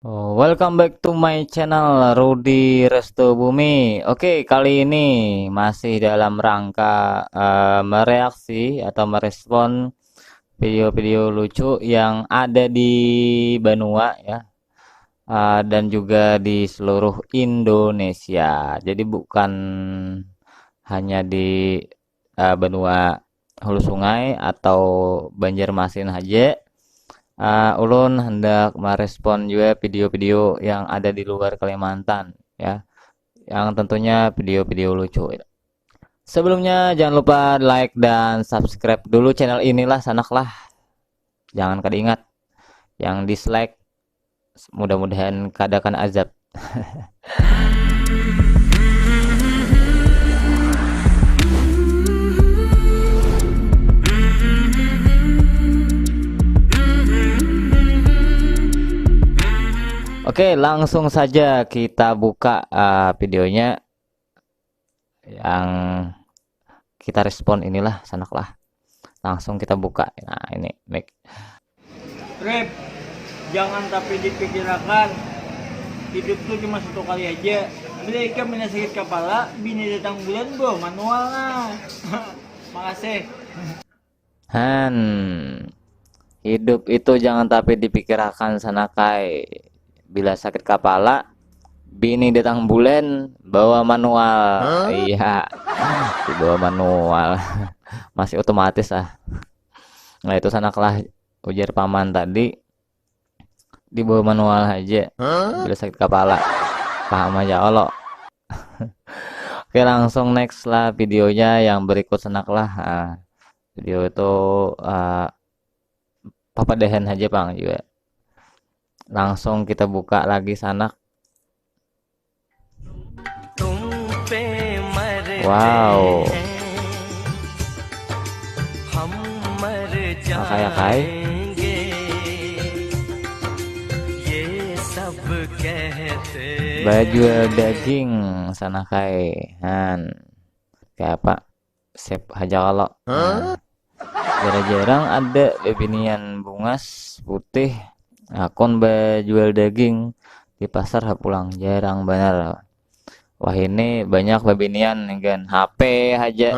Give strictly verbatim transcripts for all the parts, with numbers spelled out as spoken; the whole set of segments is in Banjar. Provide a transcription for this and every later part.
Oh, welcome back to my channel, Rudi Restu Bumi. Oke, kali ini masih dalam rangka eh, mereaksi atau merespon video-video lucu yang ada di Banua ya. Eh, dan juga di seluruh Indonesia. Jadi bukan hanya di eh, Banua Hulu Sungai atau Banjarmasin haja. Eh, ulun hendak merespon juga video-video yang ada di luar Kalimantan ya. Yang tentunya video-video lucu. Sebelumnya jangan lupa like dan subscribe dulu channel inilah, sanak lah. Jangan kada ingat. Yang dislike, mudah-mudahan kada kena azab. Oke, langsung saja kita buka uh, videonya yang kita respon inilah, sanak lah. Langsung kita buka. Nah, ini mic. Rip, jangan tapi dipikirakan. Hidup tuh cuma satu kali aja. Bila ikam bina sakit kepala, bini datang bulan bo manual nah. Makasih. Han, hidup itu jangan tapi dipikirakan, sanakai. Bila sakit kepala, bini datang bulan bawa manual. Iya, dibawa manual. Masih otomatis ah. Nah, itu sanak lah, ujar paman tadi, dibawa manual aja bila sakit kepala. Paham aja olo. Oke, langsung next lah videonya yang berikut, sanak lah. Nah, video itu uh, papadahan aja pang juga. Langsung kita buka lagi, sanak. Wow. Makai akai. Bajual daging, sanakai. Han. Kaya apa? Sep haja kalo. Jarang-jarang ada bebinian bungas putih akun bajual daging di pasar ha pulang, jarang banar. Wahini banyak bebinian nih kan, H P haja.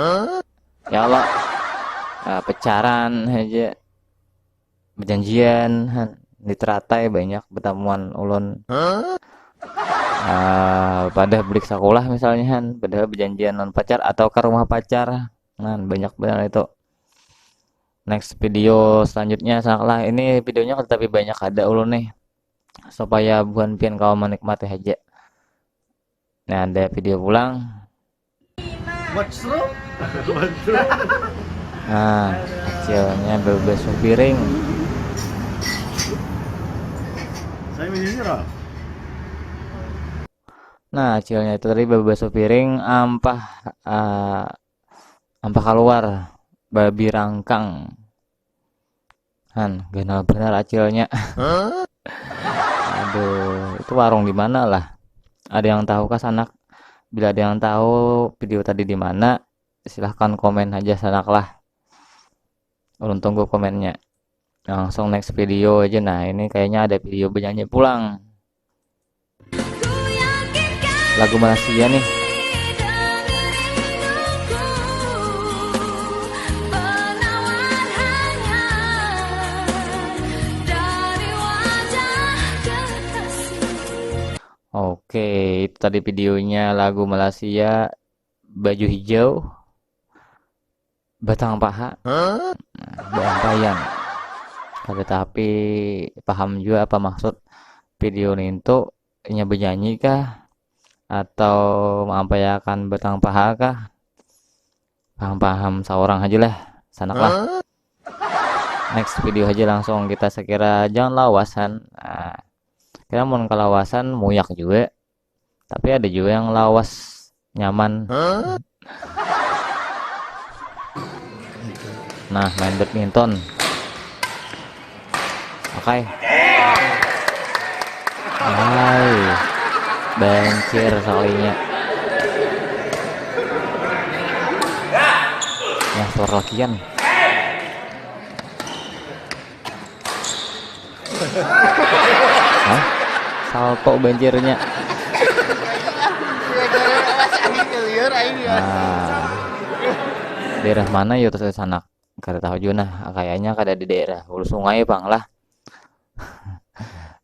Ya Allah. Uh, pecaran haja. Bejanjian han, di teratai banyak betamuan ulun. Uh, pada belik sekolah misalnya han, padahal bejanjian non pacar atau ke rumah pacar. Nah, banyak benar itu. Next video selanjutnya, sanak lah. Ini videonya tetapi banyak ada ulun nih. Supaya buhan pian kawa menikmati aja. Nah, ada video pulang. What's wrong? Nah, acilnya bebasuh piring. Saya menyerah. Nah, acilnya itu tadi bebasuh piring ampah uh, ampah keluar babi rangkang. Han, ganal benar acilnya. Aduh, itu warung di mana lah? Ada yang tahu kah, sanak? Bila ada yang tahu video tadi di mana, silahkan komen aja, sanak lah. Ulun tunggu komennya. Langsung next video aja. Nah, ini kayaknya ada video bernyanyi pulang. Lagu Malaysia nih. Oke, itu tadi videonya lagu Malaysia, baju hijau, batang paha. Nah, baampaian. Kada tapi paham jua apa maksud video nintu, inya benyanyi kah atau maampaiakan batang paha kah? Paham-paham saurang haja lah, sanak lah. Next video haja langsung kita sekira jangan lawasan. Nah, kira mun kalawasan muyak jua. Tapi ada jua yang lawas nyaman. Nah, main badminton. Oke. Hai. Bancir sakalinya. Nah, suara lakian. Hah? Salto banjirnya. Nah, daerah mana ya terus sanak? Kada tahu juga nah. Kayaknya kada di daerah hulu sungai pang lah.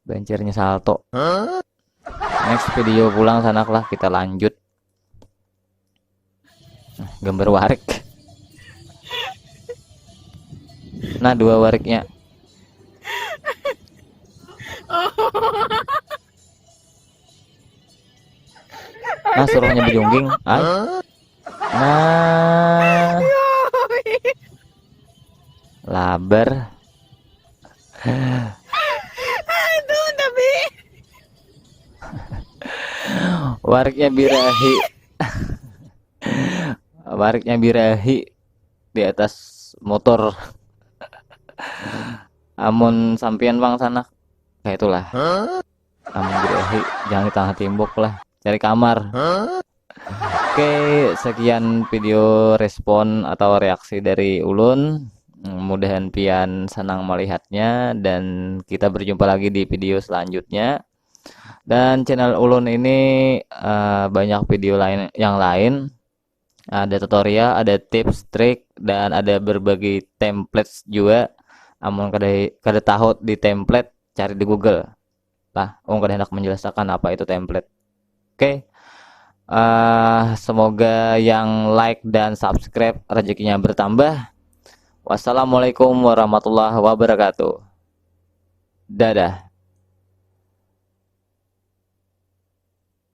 Banjirnya salto. Next video pulang sanak lah, kita lanjut. Gambar warik. Nah, dua wariknya. Nah, suruhnya bejungging. Ay. Nah. Labar. Aduh, tapi wariknya birahi. Wariknya birahi di atas motor. Amun sampian bang sanak, kayak itulah. Amun birahi, jangan di tengah timbuk lah, cari kamar. Oke, sekian video respon atau reaksi dari ulun. Mudahan pian senang melihatnya dan kita berjumpa lagi di video selanjutnya. Dan channel ulun ini uh, banyak video lain yang lain. Ada tutorial, ada tips, trik, dan ada berbagai templates juga. Amun kada kada tahu di template, cari di Google. Lah, ulun kada hendak menjelaskan apa itu template. Oke. Uh, semoga yang like dan subscribe rezekinya bertambah. Wassalamualaikum warahmatullahi wabarakatuh. Dadah.